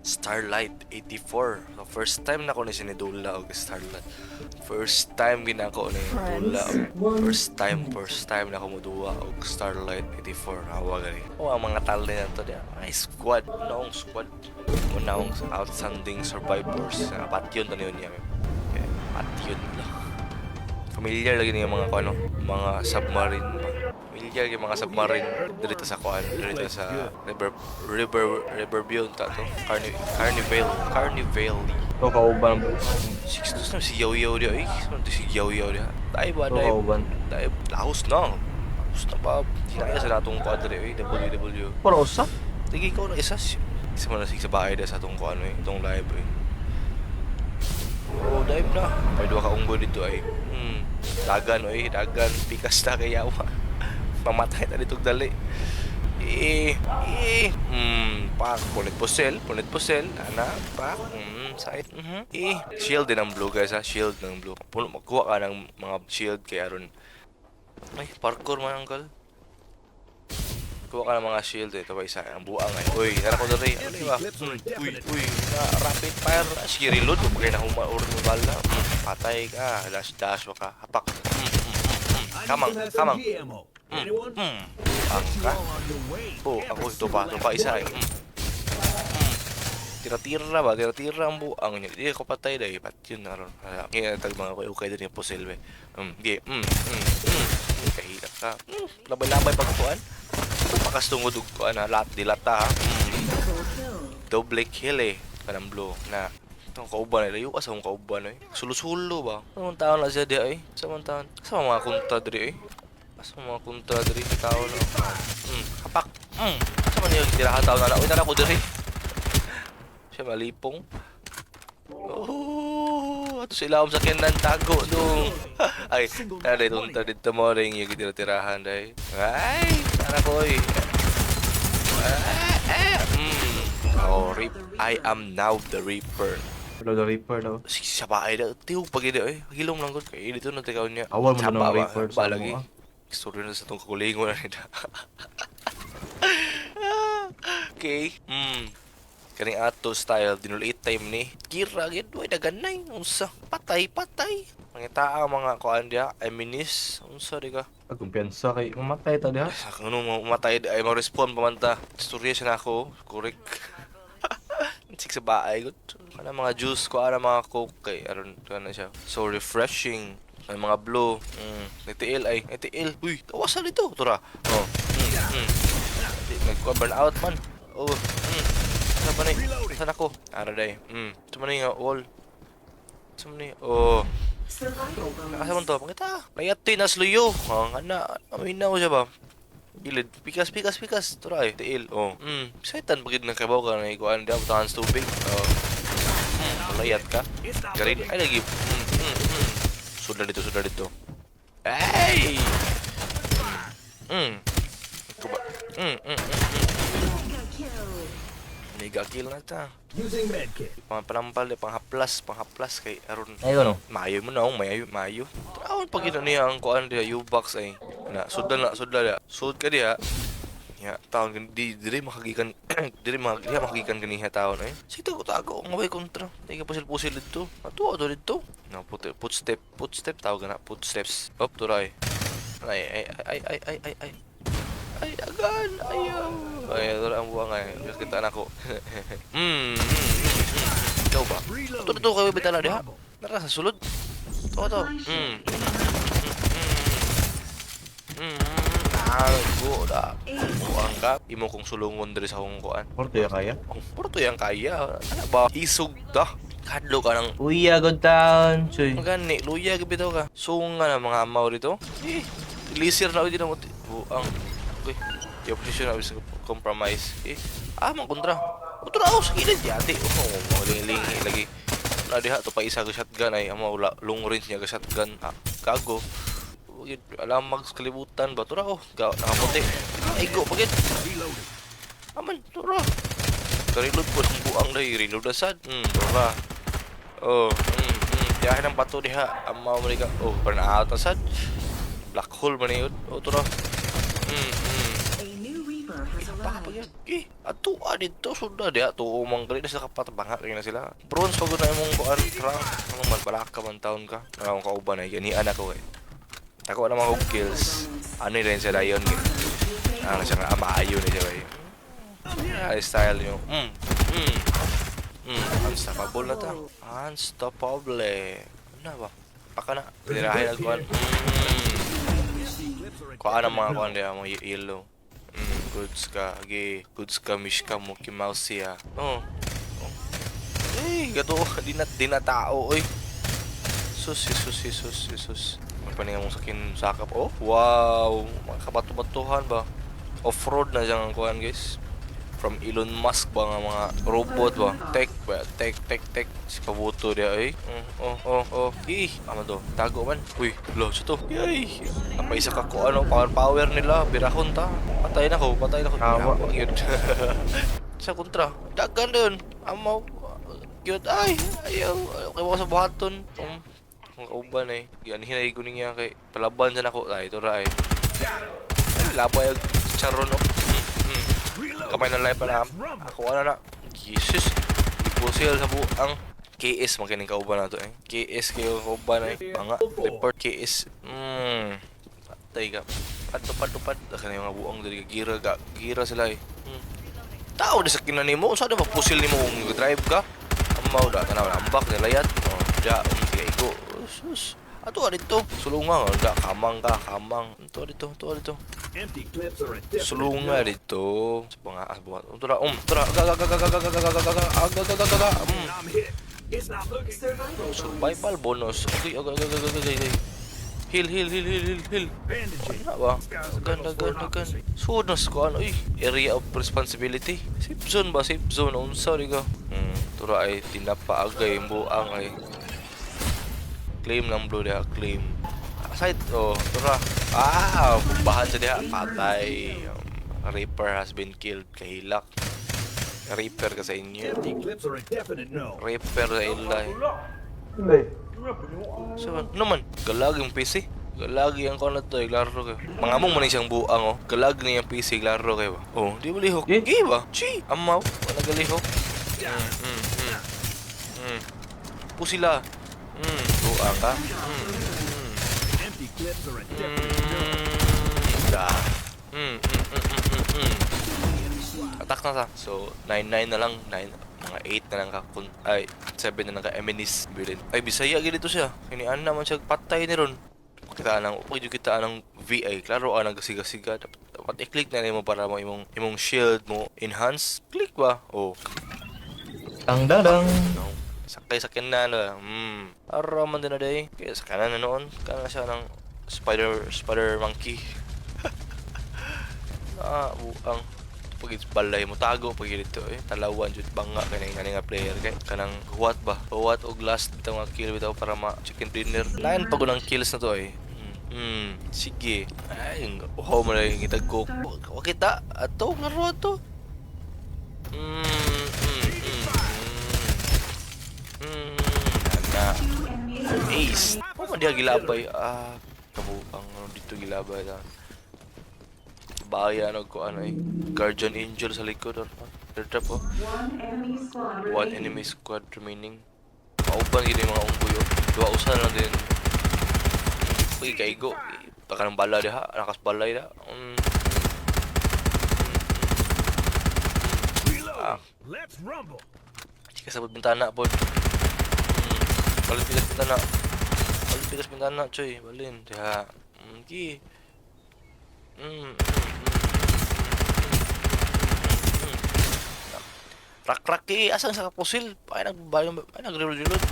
Starlight 84. So, first time na ko ni sinidula og Starlight. First time ginako ni dula. First time, first time na ko moduwa og Starlight 84. Hawa gani. O ang mga talent na to diya. Ay squad, noong squad. Unang outstanding survivors. Patyon to niyo niya. Okay, patyon lang. Familiar lagi niya mga kuano, mga submarine ba. Familiar gyud mga submarine dito sa kuan, dito sa River River Riverview ta to. Carnival Carnival. To kauban. Six to si Yaw Yaw di ay. Sino to si Yaw Yaw di? Dai ba To dai? Kauban. Dai lahos na. Lahos na ba? Hinaya sa natong kuan diri oy, WW. Para usa. Sige, ikaw na isa. Isa man na sig sa bahay sa atong kuan oy, itong live oy. Oh, dive na. Pwede ka unggo dito ay. Dagan oy, dagan pikas na kay yawa. Mamatay ta dito dali. Eh, eh. Pak, punit pusel, punit pusel. Ana, pak. Side. Eh, shield din ang blue, guys, ha. Shield ng blue. Puno magkuha ka ng mga shield kay aron. Ay, parkour man, uncle. Kuha ka ng mga shield eh. Ito ba isa? Ang buang ay. Uy, nara ko diri. Ano ba? Uy, uy. Na, rapid fire. Ah, sige, reload. Huwag kayo na huma or bala. Patay ka. Dash, dash. Waka. Hapak. Kamang, kamang. Ang ka. Oh, ako ito pa. Ito pa isa eh. Tira-tira ba? Tira-tira ang buang niya. Di ako patay dahil. Pat yun na ron. Ngayon tag mga kuya. Okay din yung pusil be. Di. Kahila ka. Labay-labay pagkuan. Ito pakastungod og kuan ha. Lat dilata ha. Double kill eh. Kanang blue na itong kauban ay layo ka sa akong kauban eh. Sulo-sulo ba? Sa mga taon na siya di ay. Sa mga taon. Sa mga kunta diri eh. Sa mga kunta diri tao na. Kapak. Sa man yung tirahan tao na na. Uy, tara ko diri. Siya malipong. Oh, ato sila sa kenan tago dong. Ay, tara dito, tara dito mo rin yung tira-tirahan day. Ay, tara ko oy. Ah, ah. Oh, Reap. I am now the Reaper. Hello, the Reaper daw. Sige, sa bahay na. Tiwag pag ito eh. Hilom lang ko. Kaya dito na tikaw niya. Awal mo na Saba ng ba? Reaper Ba sa lagi. mo, ah. Istorya na sa itong kakulingo na nila. Okay. Kaning ato style, dinulit time ni. Gira, gid, way daganay. Unsa? Patay, patay. Mangita ang mga kuan diha, Eminis. Unsa di ka? Pag kumpiyansa kay mamatay ta diha. Sa kung ano mamatay ay ma-respond pa man ta. Istorya siya na ako. Correct. Sik sa baay gud. Kana mga juice ko ana mga coke kay aron kana siya. So refreshing. Ang mga blue. Nagtiil ay, nagtiil. Uy, kawasan dito. Tura. Oh. Di, nagkuha burn out man. Oh. Ano ba ni? Saan ako? Ara day. Ito man ni nga wall. Ito man ni. Oh. Asa man to? Pakita. Layat to nasluyo. Ang ana. Amin na ko siya ba? Gilid. Pikas, pikas, pikas. Tura ay. Tiil. Oh. Saitan pagid ng kabaw ka na ikuan. Di butangan sa tubig. Oh. Layat ka. Garin. Ay, lagi. Sudla dito, sudla dito. Ay! Ito ba? Mega kill na ta. Using medkit. Pang panampal, eh, panghaplas, panghaplas kay aron Ayun no. Maayo mo na, oh, maayo, maayo. Taon pag ina niya ang kuan diha U-box ay. Na, sudlan na, sudla diha. Sud ka diha. Ya, taon kan di diri makagikan diri makagikan makagikan kaniha taon ay. Sige tago tago, ang way kontra. Di ka pusil-pusil dito. Ato ato dito. No, put footstep, footstep tawag na, footsteps. Up turay. Ay ay ay ay ay ay ay. Ay, dagan, ayaw. Ay, ito ang buwang ay. Kita na ako. Ikaw ba? Reload. Ito dito kayo bitala diha. Nara sa sulod. Ito to. Ah, go da. Buang ka. Imo kong sulungon diri sa akong kuan. Porto ya kaya. Oh, puro yang kaya. Ano ba? Isog ta. Kadlo ka ng Uya good town. Chuy. Magani, luya gabitaw ka. Sunga na mga amaw dito. Eh, lisir na di na mo. Buang. Okay. Di opposition na bisa compromise. Eh, ah, mang kontra. Kontra ako sa gilid yati. Oh, mga lingi lagi. Na diha to pa isa ka shotgun ay amo wala long range niya ka shotgun. Ah, gago. Wag alam mag kalibutan ba tura oh. Ga nakaputi. Ay go pagit. Reloading. Aman tura. Reload po ang buang dai reload na sad. Tura. Oh. Tiyahin ang bato diha. Amaw mo ka. Oh, burn out na sad. Black hole man yun. Oh, tura. A new Reaper has Baka pa arrived. yun. Eh, ato dito sunda diha tuo man gali na sila kapatbanga kay na sila. Bronze pa gud na imong kuan rank. Ano man balaka man taon ka. Wala akong kauban ay ganian ako eh. Tako na mga kills. Ano rin sila yun. Ano siya nga maayo ni siya bay. Ah, style nyo. Unstoppable na ta. Unstoppable. Ano ba? Paka na. Tirahin ang kuan. Kuan ang mga kuan diha, mga yellow. Goods ka. Agi, goods ka, mishka mo, mouse siya. Oh. Eh, gato, di na tao, oy. Sus, Jesus, Jesus, Jesus. May paninga mong sakin sakap. Oh, wow. Mga kabato-batuhan ba? Off-road na siyang ang kuan, guys. From Elon Musk ba nga mga robot ba? Tech ba? Tech, tech, tech. Si pabuto dia ay. Oh. Ih, ama to. Tago man. Uy, lo, sa to. Yay. Apa isa ka ko ano, power power nila. Birahon ta. Patay na ko, patay na ko. Tawa. Yawa, yun. Sa kontra. Dagan dun. Amaw. Cute. Ay, ayaw. Okay mo sa buhaton. Ang kauban eh. Ganihin ay guning niya kay palaban sa nako. Ay, ito ra ay. Ay, labay ang charon oh. Kamay na live pa na. Ako ano na. Jesus. Ipusil sa buang. KS makining kauban na to eh. KS kayo kauban eh. Banga. Report KS. Patay ka. Pad tupad tupad. Daka na yung mga buang dali ka gira ga. Gira sila eh. Tao di sa kinan nimo. Unsa na pusil nimo kung drive ka? Amaw da tanaw na ambak nilayat. Oh, da tiga igo. Sus. Ato dito. Sulunga da kamang ka kamang. Ato dito, ato dito. Empty clips are a definite Sulunga no. dito. Sa mga asbuhat. Tura tura ga ga ga ga ga ga ga ga ga ga ga ga ga ga ga ga. I'm hit. It's not looking Survival bonus. Survival bonus. Okay. Heal, heal, heal, heal, heal, heal. Bandaging. Ano ba? Gan, gan, gan. Sunos ko ano, uy. Area of responsibility. Safe zone ba? Safe zone. Unsa ri ka? Tura ay tinapaagay buang ay. Claim lang blue diha, claim. Side, oh, tura. Ah, bahan sa diha. Patay. Reaper has been killed. Kahilak. Reaper ka sa inyo. Empty clips are a definite no. Reaper sa ila eh. Hindi. So, ano man? Galag yung PC. Galag yung kuan na to, eh, klaro kayo. Mga mong man siyang buang, oh. Galag na yung PC, klaro kayo ba? Oh, di ba lihok? Eh? Gi ba? Chi! Amaw, wala galihok. Pusila. Buang ka. Empty clips are a definite no. Da. Attack na sa. So, 9-9 na lang. 9, mga 8 na lang ka. Kun, ay, 7 na lang ka. Eminis. Bilin. Ay, Bisaya gid ito siya. Kinian naman siya. Patay ni ron. Kita nang, pwede kita ng VI. Klaro ang nagasiga-siga. Dapat i-click na nimo para mo imong shield mo enhance. Click ba? Oh. Tang dadang. No. Sakay sa kanan na. Ara man din na day. Kaya sa kanan na noon. Kana siya ng spider monkey. Ah, buang pag balay mo tago pag dito eh talawan jud banga kay nga nga player kay kanang huwat ba huwat og last bitaw nga kill bitaw para ma chicken dinner nine pa ang kills na to eh. Sige ay uhaw mo na yung itag ko wa kita ato laro ato. Ana ace oh man diha gilabay ah kabuang ano dito gilabay ta. Bayan og ko ano eh. Guardian Angel sa likod or third trap oh. One enemy squad One remaining. enemy squad remaining. Mauban gid yung mga unggoy oh. Duha usa na lang din. Uy, kaigo. Baka ng bala diha, nakas balay da. Reload. Ah. Let's rumble. Di ka sa bintana pod. Balin pigas bintana. Balin pigas bintana, choy. Balin diha. Ki. Rak-rak eh, asan sa kapusil? Ay nagbayo, ay nagreload reload.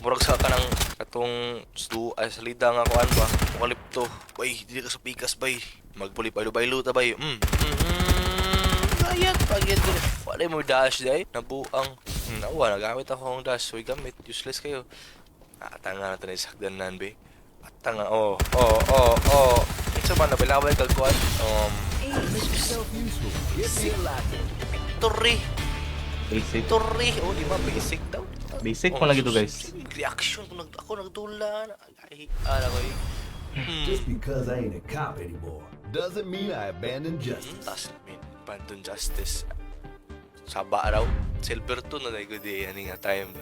Murag sa kanang katong stu ay salida nga kuan ba. Apokalipto. Bay, dili ka sa pikas bay. Magpuli baylo ta bay. Ayat pagyad ko. Wala mo dash day. Nabuang. Nawa nagamit ako ang dash. Uy gamit useless kayo. Ah, tanga na tanay sakdanan be. At tanga oh. Unsa man nabilaway kag kuan? Yourself useful. Give me a latte. Victory. Basic. Victory. Oh, di ba basic daw. Basic Oh, mo lagi to guys. Reaction ko nag ako nagdula na. Ay, ala ko eh. Just because I ain't a cop anymore Doesn't mean I abandon justice. Tas mean abandon justice. Saba raw. Silver 2 na like di ani nga time.